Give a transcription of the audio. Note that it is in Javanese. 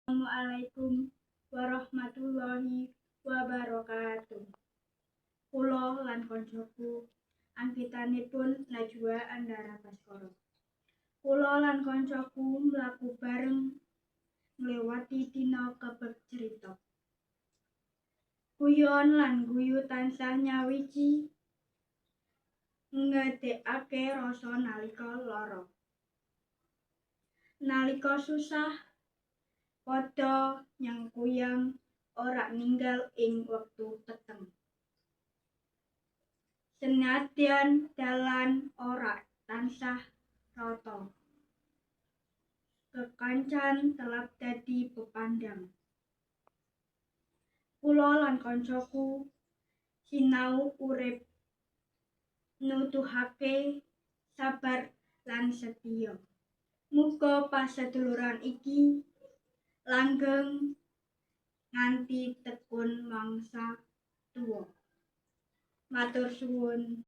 Assalamualaikum warahmatullahi wabarakatuh. Kula lan koncoku anggitanipun Najwa Andara Baskara. Kula lan koncoku mlaku bareng nglewati dina kebek cerita. Guyon lan guyu tansah nyawiji ngedekake rasa nalika lara. Nalika susah padha nyengkuyang ora ninggal ing wektu peteng. Senadyan dalan ora tansah rata, kekancan telap dadi pepandhang. Kula lan koncoku sinau urip nuduhake sabar lan setya. Muga paseduluran iki langgeng nganti tekun mangsa tuwa. Matur suwun.